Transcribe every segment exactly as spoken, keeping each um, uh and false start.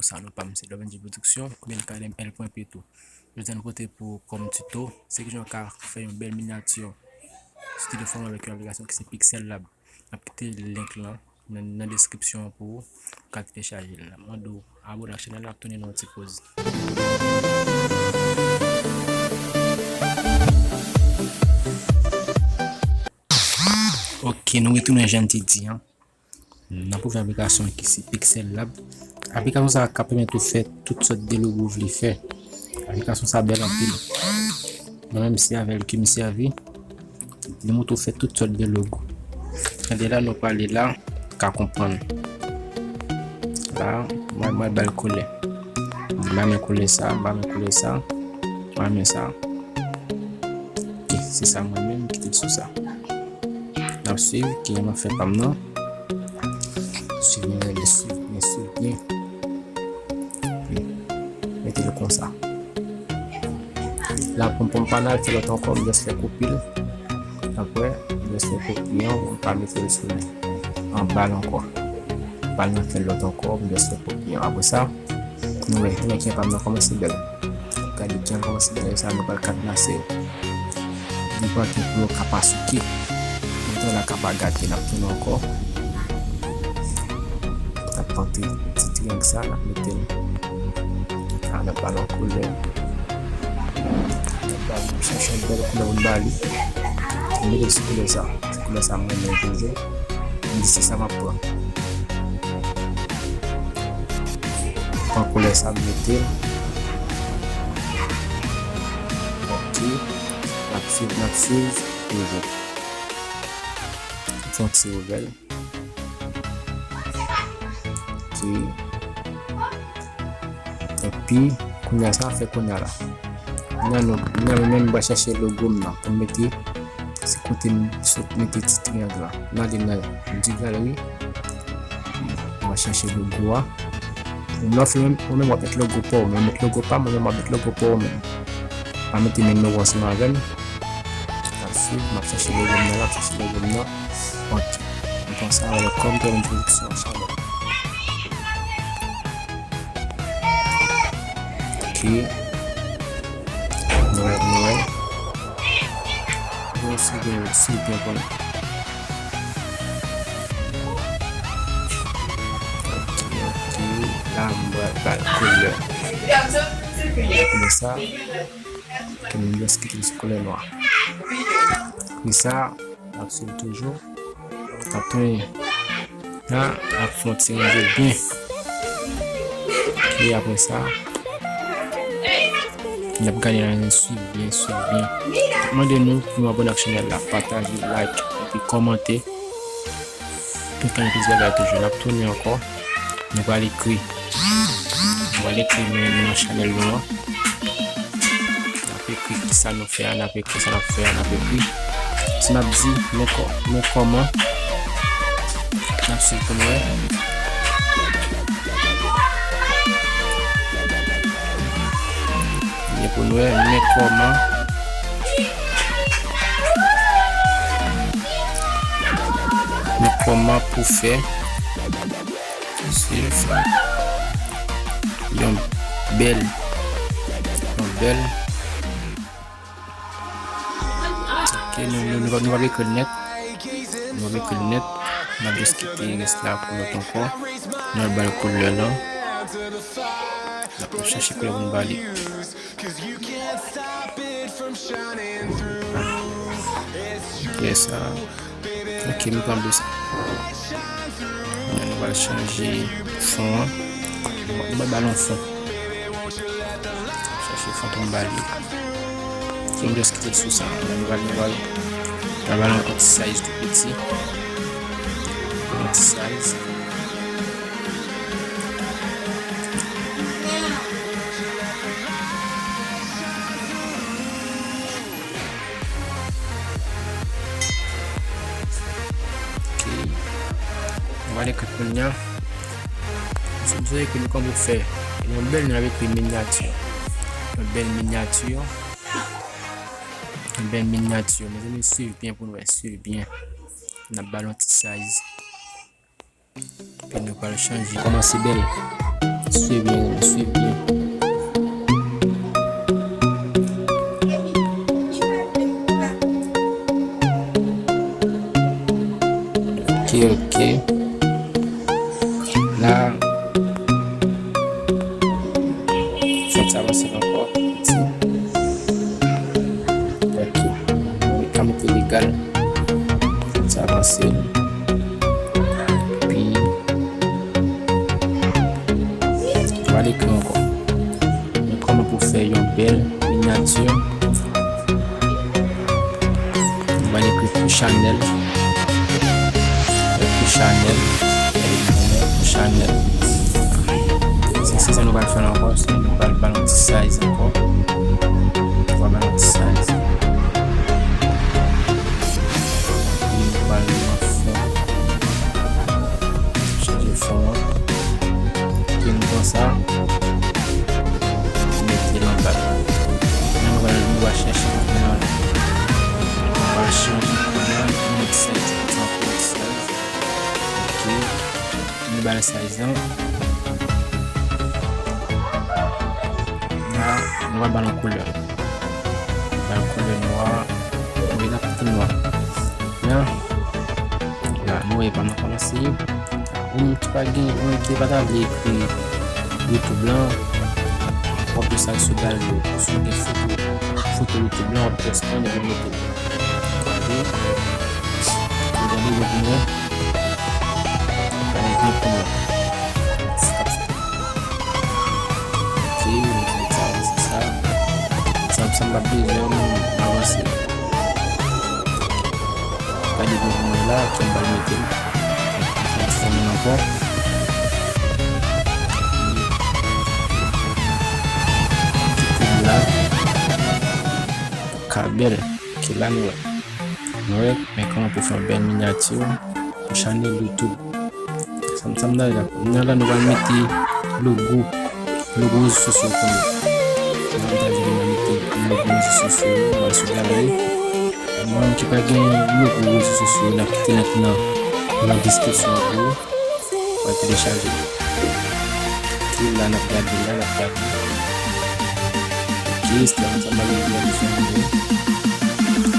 Sa non pa m se Lovenji Production, oubyen L K M L pwen P tou. Jodi a nou pote pou kòm tito, se kijan w ka fè yon bèl minyati sou telefòn avèk yon aplikasyon ki se Pixel Lab. N ap kite link lan nan, nan deskripsyon an pou ou, ou ka telechaje l. N ap mande w abone ak chanèl la, n ap tounen nan yon ti poz. Ok, nou retounen jan n te di an. N ap ouvri aplikasyon ki se Pixel Lab. Aplikasyon sa a ka pèmèt ou fè tout sòt de logo ou vle fè. Aplikasyon sa a bèl anpil. Mwen menm se avè l ke m sèvi. Li montre w fè tout sòt de logo. Tande la, nou prale la, ka konprann. La, mwen, mwen ba l koulè. Mwen ba men koulè sa, mwen ba men koulè sa, mwen ba men sa. Ok, se sa mwen menm, kite l sou sa. N ap swiv, ki jan m ap fè pa m nan. Swiv mwen, rele swiv byen, swiv byen. Mete l konsa. La, pou m, pou m pa nan al fè lòt ankò, m just fè kopi l. Apre, m just fè kopi an, m pa mete l sou anba l ankò. M pa nan fè lòt ankò, m just fè kopi an. Apre sa, nou wè, nou wè ki pa m nan kòmanse bèl. Gade jan l kòmanse bèl sa, nou pral kadnase yo. Li pral gen pou yo ka pa souke. Montan la ka pa gate, n ap tounen ankò. N ap pante ti triyang sa, n ap mete l. A, n ap ba l yon koulè. N ap ba l, chache yon bèl koulè pou n ba li. N mete sou koulè sa. Se koulè sa mwen renmen toujou. M di se sa m ap pran. Pran koulè sa, m mete l. Ok. N ap swiv, n ap swiv. Toujou. Fè yon ti revèl. Ok. Epi, kounye a sa fè kounye a la. Kounye a nou, kounye a mwen menm, m pral chèche logo m nan pou m mete, se kote m sot mete ti triyang la. M ale nan, m di galeri. M pral chèche logo a. Ou menm, ou menm w ap met logo pa w, mwen met logo pa m, ou menm w ap met logo pa w menm. Pa mete menm logo ansanm avè m. N ap swiv, m ap chèche logo m nan, l ap chèche logo m nan. Ok. M panse a wè kòm te yon pwodiksyon chanèl. Ok. Nou wè, nou wè. Bon, se byen, se byen bon. Ok, ok. La, m pral ba l koulè. Koulè sa. Ke m just kite l sou koulè nwa. Apre sa, n ap swiv toujou. N ap tounen. La, n ap fè yon ti ranje byen. E apre sa, n ap gade la, n swiv byen, swiv byen. Mande nou pou nou abòne ak chanèl la, pataje, like, epi kòmante. Pou fè yon plis bagay toujou. N ap tounen ankò. Nou pral ekri. Nou pral ekri men, men nan chanèl nou an. N ap ekri kisa nou fè a, n ap ekri sa n ap fè a, n ap ekri. Si n ap di, men kò-, men kòman. N ap swiv pou nou wè. Men pou nou wè, men kòman. Men kòman pou fè. Se sa. Yon bèl, yon bèl. Ok, nou, nou, nou, nou pa vle ekri l nèt. Nou pa vle ekri l nèt. N ap just kite rès la pou lòt ankò. Nou al ba l koulè lan. N ap chèche koulè pou n ba li. Yes, sa. Ok, nou pran blis. Nou pral chanje fon an. Nou pral ba l yon fon. Chèche fon pou n ba li. Ok, m just kite l sou sa. Nou pral, nou pral, nou pral ba l yon ti size tou piti. Yon ti size. Ok. Nou pral ekri kounye a. Misye, misye ekri nou kòman pou fè yon bèl, nou ap ekri minyati. Yon bèl minyati. Yon bèl minyati. Mezanmi, swiv byen pou nou wè, swiv byen. N ap ba l yon ti size. Epi nou pral chanje. Kòmanse bèl. Swiv byen, swiv byen. Ok, ok. La, fè ti avanse ankò, ti. Ok. Mwen ka mete legal. Fè ti avanse. Epi, nou va al ekri ankò. Men kòman pou fè yon bèl minyati. Nou va al ekri pou chanèl. Pou chanèl. Pou chanèl. Se, se sa nou va fè ankò. Se nou va ba l yon ti size ankò. Nou va ba l yon ti size. Epi nou va al nan fon. Chanje fon an. Epi nou pran sa. Mete l anba. Kounye a nou va, nou va chèche kounye a. Nou va chanje kounye a. Nou mete sa isi ankò. Ok. Nou ba l size lan. La, nou va ba l yon koulè. Ba l koulè nwa. Oubyen nenpòt koulè nwa. La, la, nou wè pa m nan kòmanse. Ou menm ki pa gen, ou menm ki pa ta vle ekri YouTube lan, w ap jis al sou galri w. Si w gen foto, foto YouTube lan, w ap jis pran l epi w mete l. Gade. Ou gade byen pou mwen. Gade byen pou mwen. Sa k ap fèt. Ok, nou mete sa, mete sa. Sa, sa m pa bezwen, m avanse. Gade pou mwen la, ki m pral mete l. Fè l fèmen ankò. Ti koub la. Ka bèl. Ok, la nou wè. Nou wè, men kòman pou fè yon bèl minyati pou chanèl YouTube. Sa m, sa m ta di la. Nan la, nou va mete logo, logo rezo sosyo kounye a. Sa m ta di, nou va mete logo rezo sosyo, nou va sou galri. Moun ki pa gen logo rezo sosyo, n ap kite link nan, nan deskripsyon videyo. Mwen telechaje. Ok, la n ap gade, la n ap gade. Ok, stèl sa m ap gade sou videyo.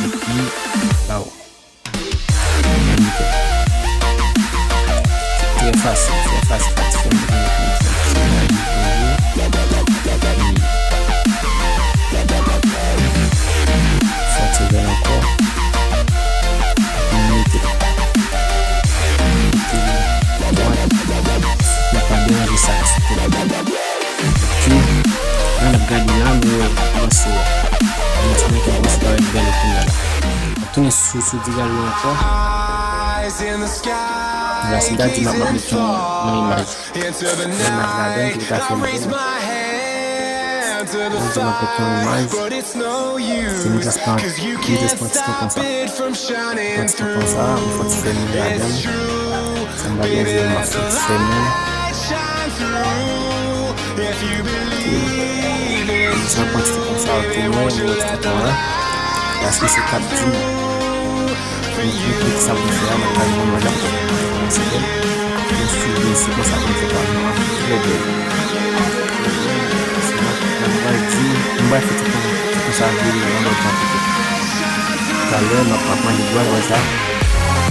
Epi, la w. Trè fasil, trè fasil, fasil. Fè ti bèl ankò. Epi nou mete l. Mete l dwat. Nou pa deranje sa. Ok. La n ap gade la, nou wè kòmanse wè. Yon ti nèg ki kòmanse parèt bèl kounye a la. N ap tounen sou, sou ti galri ankò. La, si m ta di m ap, m ap met yon, yon imaj. Yon imaj ladan ki ta fè m byen. Mwen di m ap met yon imaj. Se m jis pran, m jis pran ti tan konsa. Pran ti tan konsa, m fè ti fèmen ladan. Sa m pa gen di m ap fè ti fèmen. Ok. M jis pran ti tan konsa, ok, mwen, mwen ti tan konsa. Paske se k ap di m. Pou, pou, pou sa pou fè a, nan kay mwen, mwen la, se bèl. Mwen sou byen, se konsa pou fè pa, mwen, trè bèl. Se nan, nan mwen di, mwen fè ti kon, ti kon sa vire nan lòt jan pito. Talè, mwen ap, ap manje bwa, wè sa.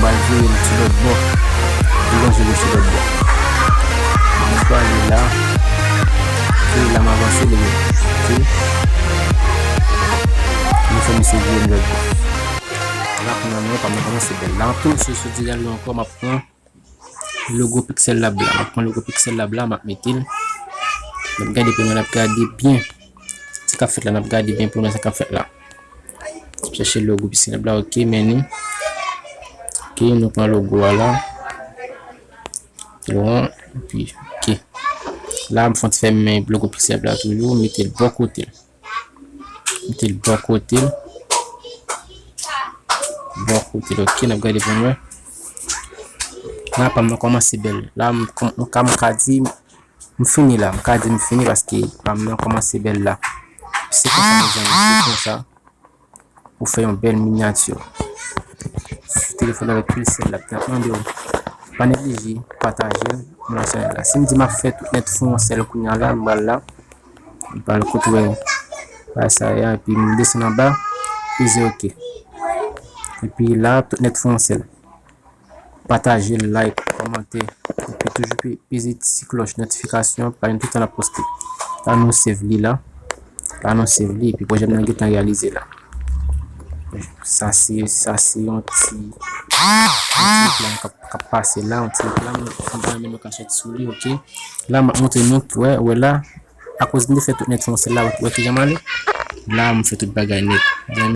Mwen vire l sou lòt bò. Mwen vire l sou lòt bò. Mwen pale la. E la, mwen avanse, li, ok. Mwen fè misye vire l lòt bò. La, kounye a, nou wè pa m nan kòmanse bèl. La, anpil sou, sou ti galri ankò, m ap pran logo Pixel Lab la. M ap pran logo Pixel Lab la, m ap mete l. N ap gade pou nou, n ap gade byen sa k ap fèt la, n ap gade byen pou nou sa k ap fèt la. Chèche logo Pixel Lab la, ok, men ni. Ok, nou pran logo a la. Logo, epi, ok. La, m fè yon ti fèmen logo Pixel Lab la toujou, mete l bò kote l. Mete l bò kote l. Bò kote l, ok, n ap gade pou nou wè. La, pa m nan kòmanse bèl. La, m, m, m ka, m ka di, m fini la. M ka di m fini paske pa m nan kòmanse bèl la. Se konsa, mezanmi, se konsa. Pou fè yon bèl minyati. Sou telefòn avèk Pixel Lab, n ap mande w Pa neglije pataje l, m nan chanèl la. Si m di m ap fè tout nèt fè yon sèl kounye a la, m pral la. M pral kote w wè paj sa a, epi m desann anba, peze oke. Epi la, tout nèt fè yon sèl. Pataje l, like, kòmante. Epi toujou pe- peze ti klòch notifikasyon pou pa jwenn tout tan n ap poste. La nou save li la. La nou save li, epi pwojè m nan gentan reyalize la. Sa se, sa se yon ti, yon ti reklam k ap, k ap pase la, yon ti reklam, fò m pa renmen nou kachèt sou li, oke. La, m ap montre nou, wè, wè la, akoz m te fè tout nèt fè yon sèl la, wè kijan m ale. La, m fè tout bagay nèt.